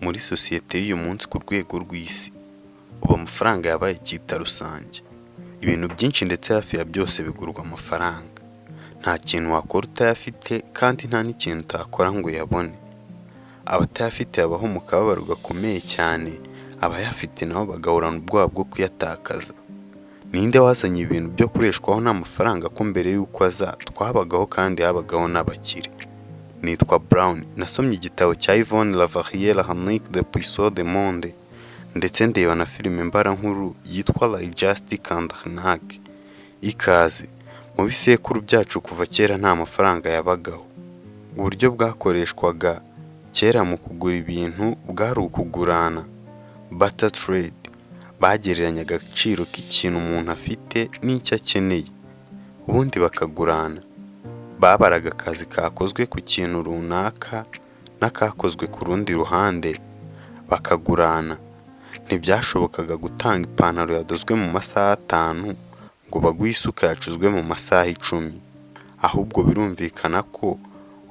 Muri sosiyete y'uyu munsi ku rwego rw'isi, ubu amafaranga yabaye icyita rusange. Ibintu byinshi ndetse hafi ya byose bigurwa amafaranga. Nta kintu wakora utayafite kandi nta n'ikintu utakora ngo uyabone. Abatayafite babaho mu kababaro gakomeye cyane, abayafite nabo bagahorana ubwoba bwo kuyatakaza. Ninde wazanye ibintu byo kubeshwaho n'amafaranga ko mbere y'uko aza twabagaho kandi habagaho n'abakire? Nitwa Brown, nasomye igitabo cya Yvonne Lavarier L'Arnaque de Puissant de Monde ndetse ndeba na filime mbarankuru yitwa La Justice and Arnaque. Ikaze, mu bisekuru byacu kuva kera nta mafaranga yabagaho. Uburyo bwakoreshwaga kera mu kugura ibintu bwari ukugurana, barter trade. Bagereranyaga agaciro k'ikintu umuntu afite n'icyo akeneye, ubundi bakagurana. Babaraga akazi kakozwe ku kintu runaka n'akakozwe ku rundi ruhande, bakagurana. Ntibyashobokaga gutanga ipantaro yadozwe mu masaha 5 ngo baguhe isuka yacuzwe mu masaha 10. Ahubwo birumvikana ko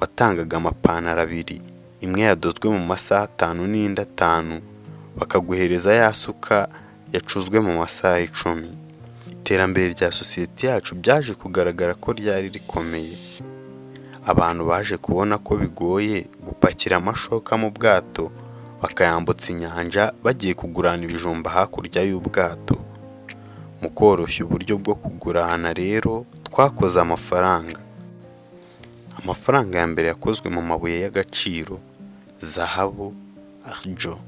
watangaga amapantaro abiri, imwe yadozwe mu masaha 5 n'indi 5, bakaguhereza ya suka yacuzwe mu masaha 10. Iterambere rya sosiyete yacu byaje kugaragara ko ryari rikomeye. Abantu baje kubona ko bigoye gupakira amashoka mu bwato bakayambutsa inyanja bagiye kugurana ibijumba hakurya y'ubwato. Mu koroshya uburyo bwo kugurana rero twakoze amafaranga. Amafaranga ya mbere yakozwe mu mabuye y'agaciro, zahabu, argent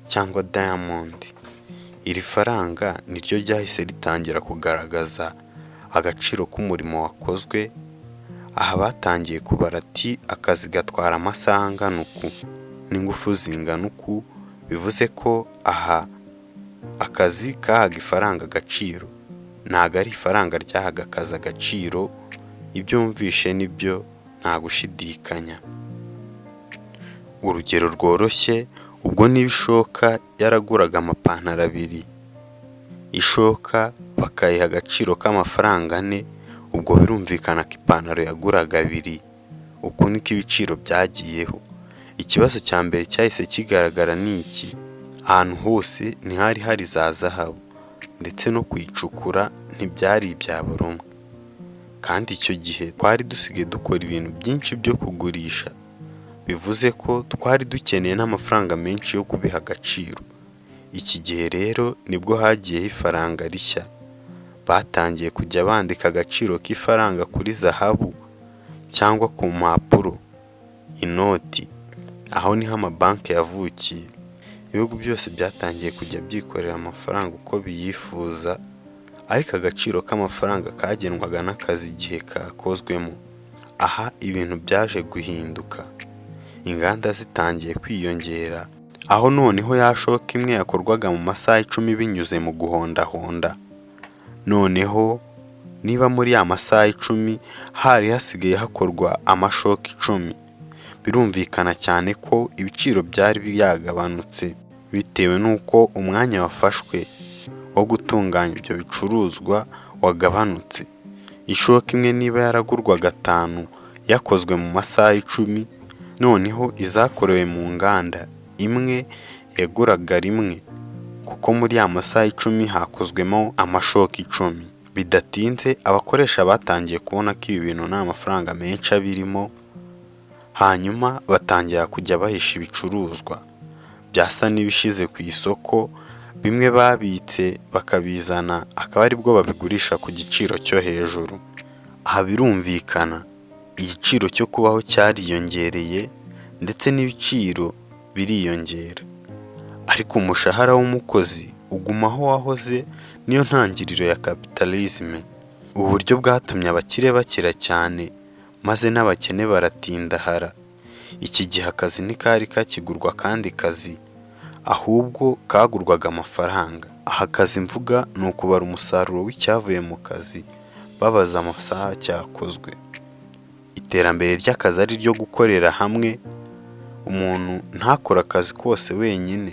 cyangwa diamond. Iri faranga niryo ryahise ritangira kugaragaza agaciro k'umurimo wakozwe, aha batangiye kubara ati akazi gatwara amasaha angana uku n'ingufu zingana uku, bivuze ko aha akazi kahaga ifaranga agaciro, ntabwo ari ifaranga ryahaga akazi agaciro, ibyo wumvishe nibyo nta gushidikanya. Urugero rworoshye, ubwo niba ishoka yaraguraga amapantaro abiri, ishoka bakayiha agaciro k'amafaranga 4, ubwo birumvikana ko ipantaro yaguraga 2, uku niko ibiciro byagiyeho. Ikibazo cya mbere cyahise kigaragara ni iki: ahantu hose ntihari hari za zahabu ndetse no kuyicukura ntibyari ibya buri umwe, kandi icyo gihe twari dusigaye dukora ibintu byinshi byo kugurisha, bivuze ko twari dukeneye n'amafaranga menshi yo kubiha agaciro. Iki gihe rero nibwo hagiyeho ifaranga rishya, batangiye kujya bandika agaciro k'ifaranga kuri zahabu cyangwa ku mpapuro, inoti, aho niho amabanki yavukiye. Ibihugu byose byatangiye kujya byikorera amafaranga uko biyifuza, ariko agaciro k'amafaranga kagenwaga n'akazi igihe kakozwemo. Aha ibintu byaje guhinduka, inganda zitangiye kwiyongera, aho noneho ya shoka imwe yakorwaga mu masaha 10 binyuze mu guhondahonda, noneho niba muri ya masaha 10 hari hasigaye hakorwa amashoka 10, birumvikana cyane ko ibiciro byari byagabanutse bitewe n'uko umwanya wafashwe wo gutunganya ibyo bicuruzwa wagabanutse. Ishoka imwe niba yaragurwaga 5 yakozwe mu masaha 10, noneho izakorewe mu nganda imwe yaguraga 1, kuko muri ya masaha 10 hakozwemo amashoka 10. Bidatinze abakoresha batangiye kubona ko ibi bintu nta mafaranga menshi abirimo, hanyuma batangira kujya bahisha ibicuruzwa byasa n'ibishize ku isoko, bimwe babitse bakabizana akaba aribwo babigurisha ku giciro cyo hejuru. Aha birumvikana igiciro cyo kubaho cyariyongereye ndetse n'ibiciro biriyongera, ariko umushahara w'umukozi uguma aho wahoze, niyo ntangiriro ya capitalisme. Ubu buryo bwatumye abakire bakira cyane maze n'abakene baratindahara. Iki gihe akazi ntikari kakigurwa akandi kazi, ahubwo kagurwaga amafaranga. Aha akazi mvuga ni ukubara umusaruro w'icyavuye mu kazi babaza amasaha cyakozwe. Iterambere ry'akazi ari ryo gukorera hamwe, umuntu ntakore akazi kose wenyine,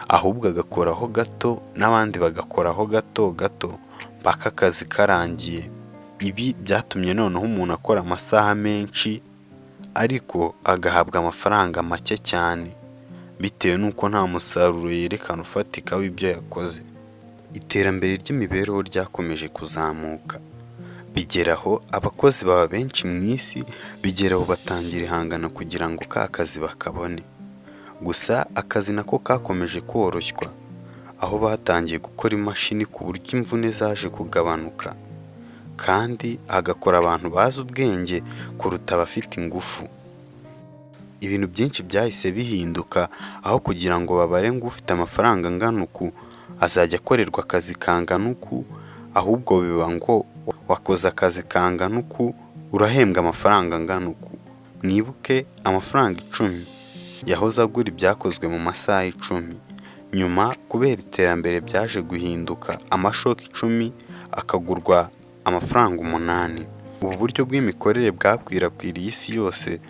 ahubwo agakoraho gato n'abandi bagakoraho gato gato mpaka akazi karangiye. Ibi byatumye noneho umuntu akora amasaha menshi ariko agahabwa amafaranga make cyane. bitewe n'uko nta musaruro yerekana ufatika w'ibyo yakoze. Iterambere ry'imibereho ryakomeje kuzamuka, bigera aho abakozi baba benshi mu isi, bigera aho batangira ihangana kugira ngo ka kazi bakabone. Gusa akazi nako kakomeje koroshywa, aho batangiye gukora imashini ku buryo imvune zaje kugabanuka, kandi hagakora abantu bazi ubwenge kuruta abafite ingufu. Ibintu byinshi byahise bihinduka, aho kugira ngo babare ngo ufite amafaranga angana uku azajya akorerwa akazi kangana uku, ahubwo biba ngo wakoze akazi kangana uku urahembwa amafaranga angana uku. Mwibuke amafaranga 10 yahoze agura ibyakozwe mu masaha 10, nyuma kubera iterambere byaje guhinduka amashoka 10 akagurwa amafaranga 8. Ubu buryo bw'imikorere bwakwirakwiriye isi yose,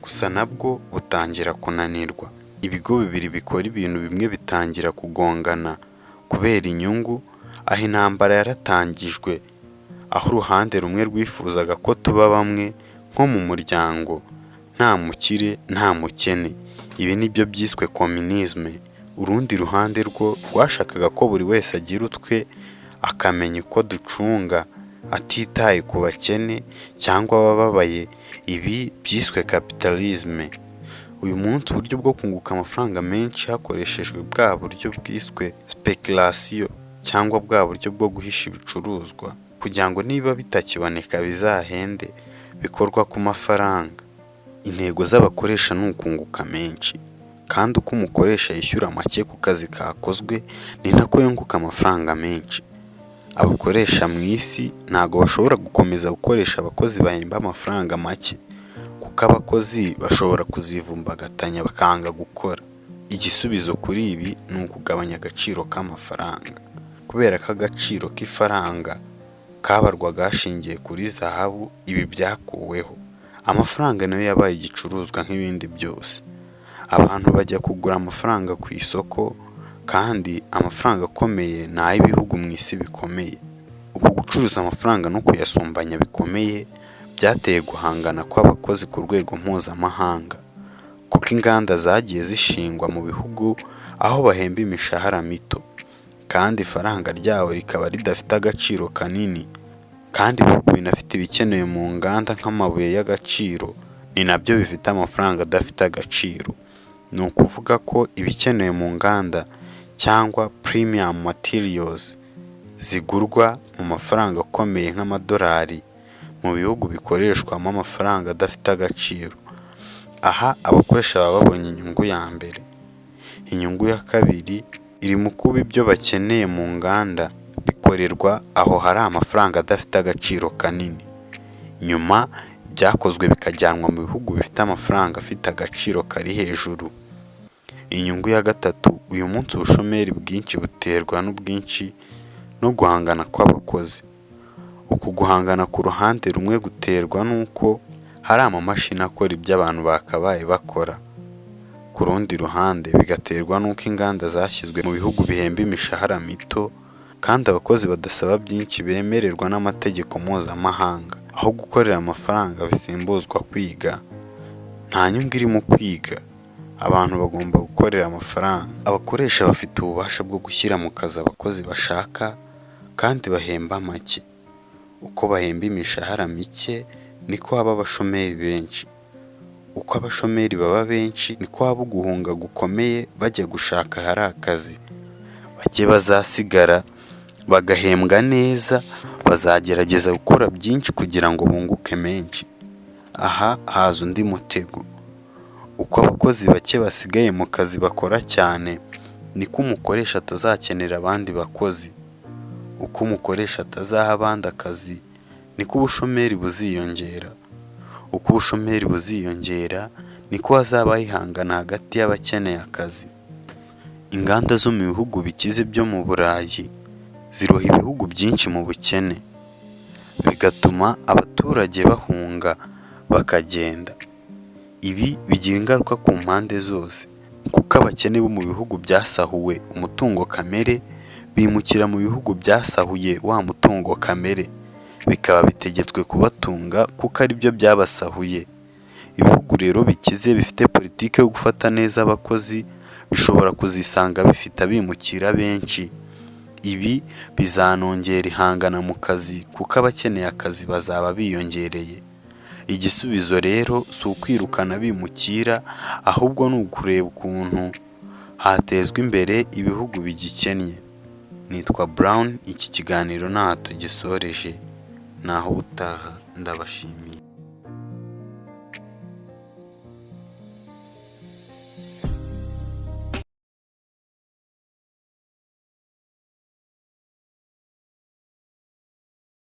gusa nabwo butangira kunanirwa. Ibigo bibiri bikora ibintu bimwe bitangira kugongana kubera inyungu, aho intambara yaratangijwe, aho uruhande rumwe rwifuzaga ko tuba bamwe nko mu muryango, nta mukire nta mukene. Ibi nibyo byiswe communisme. Urundi ruhande rwo rwashakaga ko buri wese agira utwe, akamenya uko ducunga, atitaye ku bakene cyangwa abababaye. Ibi byiswe capitalisme. Uyu munsi uburyo bwo kunguka amafaranga menshi hakoreshejwe bwa buryo bwiswe speculation cyangwa bwa buryo bwo guhisha ibicuruzwa kugira ngo niba bitakiboneka bizahende, bikorwa ku mafaranga. Intego z'abakoresha ni ukunguka menshi, kandi uko umukoresha yishyura make ku kazi kakozwe ni nako yunguka amafaranga menshi. Abakoresha mu isi ntabwo bashobora gukomeza gukoresha abakozi bahemba amafaranga make, kuko abakozi bashobora kuzivumbagatanya bakanga gukora. Igisubizo kuri ibi ni ukugabanya agaciro k'amafaranga, kubera ko agaciro k'ifaranga kabarwaga hashingiye kuri zahabu, ibi byakuweho. Amafaranga nayo yabaye igicuruzwa nk'ibindi byose. Abantu bajya kugura amafaranga ku isoko, kandi amafaranga akomeye ni ay'ibihugu mu isi bikomeye. Uku gucuruza amafaranga no kuyasumbanya bikomeye byateye guhangana kw'abakozi ku rwego mpuzamahanga, kuko inganda zagiye zishingwa mu bihugu aho bahemba imishahara mito, kandi ifaranga ryabo rikaba ridafite agaciro kanini, kandi ibihugu binafite ibikenewe mu nganda nk'amabuye y'agaciro ni nabyo bifite amafaranga adafite agaciro. Ni ukuvuga ko ibikenewe mu nganda cyangwa premium materials zigurwa mu mafaranga akomeye nk'amadolari mu bihugu bikoreshwamo amafaranga adafite agaciro. Aha abakoresha baba babonye inyungu ya mbere. Inyungu ya kabiri iri mu kuba ibyo bakeneye mu nganda bikorerwa aho hari amafaranga adafite agaciro kanini. Nyuma ibyakozwe bikajyanwa mu bihugu bifite amafaranga afite agaciro kari hejuru. Inyungu ya gatatu, uyu munsi ubushomeri bwinshi buterwa n'ubwinshi no guhangana kw'abakozi. Uku guhangana ku ruhande rumwe guterwa n'uko hari amamashini akora ibyo abantu bakabaye bakora. Ku rundi ruhande bigaterwa n'uko inganda zashyizwe mu bihugu bihemba imishahara mito kandi abakozi badasaba byinshi bemererwa n'amategeko mpuzamahanga. Aho gukorera amafaranga bisimbuzwa kwiga. Nta nyungu iri mu kwiga, abantu bagomba gukorera amafaranga. Abakoresha bafite ububasha bwo gushyira mu kazi abakozi bashaka kandi bahemba make. Uko bahemba imishahara mike niko haba abashomeri benshi. Uko abashomeri baba benshi niko haba uguhunga gukomeye bajya gushaka ahari akazi. Bake bazasigara bagahembwa neza, bazagerageza gukora byinshi kugira ngo bunguke menshi. Aha haza undi mutego. Uko abakozi bake basigaye mu kazi bakora cyane, niko umukoresha atazakenera abandi bakozi. Uko umukoresha atazaha abandi akazi, niko ubushomeri buziyongera. Uko ubushomeri buziyongera, niko hazabaho ihangana hagati y'abakeneye akazi. Inganda zo mu bihugu bikize byo mu Burayi ziroha ibihugu byinshi mu bukene, bigatuma abaturage bahunga bakagenda. Ibi bigira ingaruka ku mpande zose, kuko abakene bo mu bihugu byasahuwe umutungo kamere bimukira mu bihugu byasahuye wa mutungo kamere, bikaba bitegetswe kubatunga kuko aribyo byabasahuye. Ibihugu rero bikize bifite politiki yo gufata neza abakozi, bishobora kuzisanga bifite abimukira benshi. Ibi bizanongera ihangana mu kazi kuko abakeneye akazi bazaba biyongereye. Igisubizo rero si ukwirukana abimukira, ahubwo ni ukureba ukuntu hatezwa imbere ibihugu bigikennye. Nitwa Brown, iki kiganiro ntaha tugisoreje, naho ubutaha, ndabashimiye.